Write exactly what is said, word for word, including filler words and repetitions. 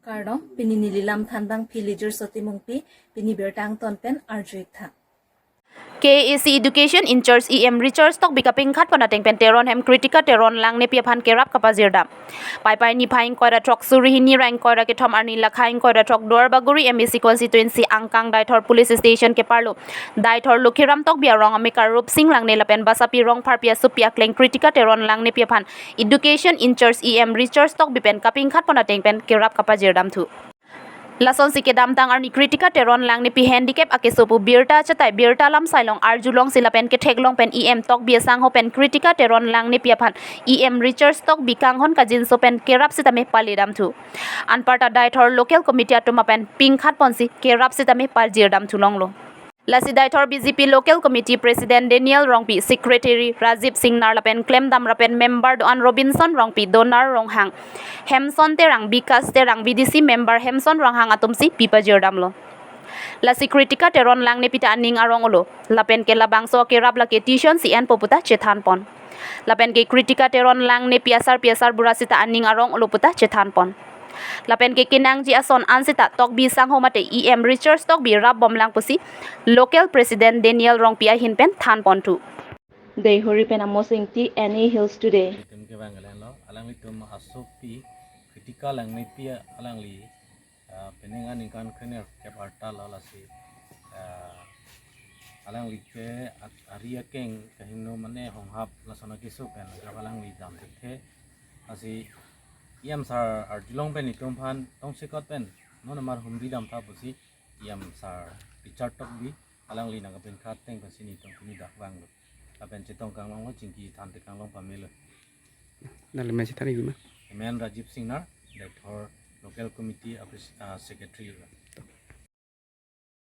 Kardom, pini neli lam than abang Philijoy Timungpi, pini birta angton pen arju-ik tha. K A A C Education in-charge E M Richard Tokbi kapingkhat pon ateng pen Teron hem Kritika Teron Langnepi aphan kerap kapajir dam. Paipai niphai ingkoi ra throk suri hini ra ingkoi ra kethom arni lakha ingkoi ra throk Duarbagori M A C constituency angkang Deithor police station keparlo Deithor Lokhiram Tokbi arong amekar Rupsing Langne lapen Basapi Rongpharpi asopi akleng Kritika Teron Langnepi aphan Education in-charge E M Richard Tokbi pen kapingkhat pon ateng pen kerap kapajir dam thu. Lasonsi kedamtang arni Kritika Teron Langnepi handicap akeso pu birta chetai birta lam sailong arjulongsi lapen ketheklong pen E M Tokbi asangho pen Kritika Teron Langnepi aphan E M Richard Tokbi kanghon kajinso pen kerap sitame pali dam thu. Anparta Deithor local committee atum apen pingkhat ponsi kerap sitame pajir dam thu longlo. Lasi Deithor B J P Local Committee President Daniel Rongpi, Secretary Rajib Singnar lapen klemdam ra pen member do-an Robinson Rongpi, Donar Ronghang, Hemson Terang, Bikas Terang, V D C member Hemson Ronghang atumsi pipajir damlo. Lasi Kritika Teron Langnepi ta aning arong olo. Lapen ke labangso kerap lake tuition si enpo puta chethan pon. Lapen ke Kritika Teron Langnepi asarpi asarbura sita aning arong olo puta chethan pon. Lapen ke kenangji ason an sita Tokbi sangho mate E M Richard Tokbi rap bomlang pusi local president Daniel Rongpi ahin pen than pon thu. Deihori pen Amos Ingti, N A Hills Today. Itum kevang kalen lo, alanglitum asopi Kritika Langnepi alangli, ah, penang aningkan krenerkep arta lo lasi, ah, alangli ke at-, ari akeng kahingno mane honghap lason akeso pen, agap alangli dam thekthe. Lasi E M sir arjulong pen itum aphan tongsekot pen non amar humri dam tha pusi E M sir Richard Tokbi alangli nangkapingkhat ateng pensi nelitum pini dak vanglo. Lapen chetong kanglonglo, chingki than tekanglong pamelo. Nangli men chethan-ik ma? Amen Rajib Singnar, Deithor Local Committee, ah, Secretary.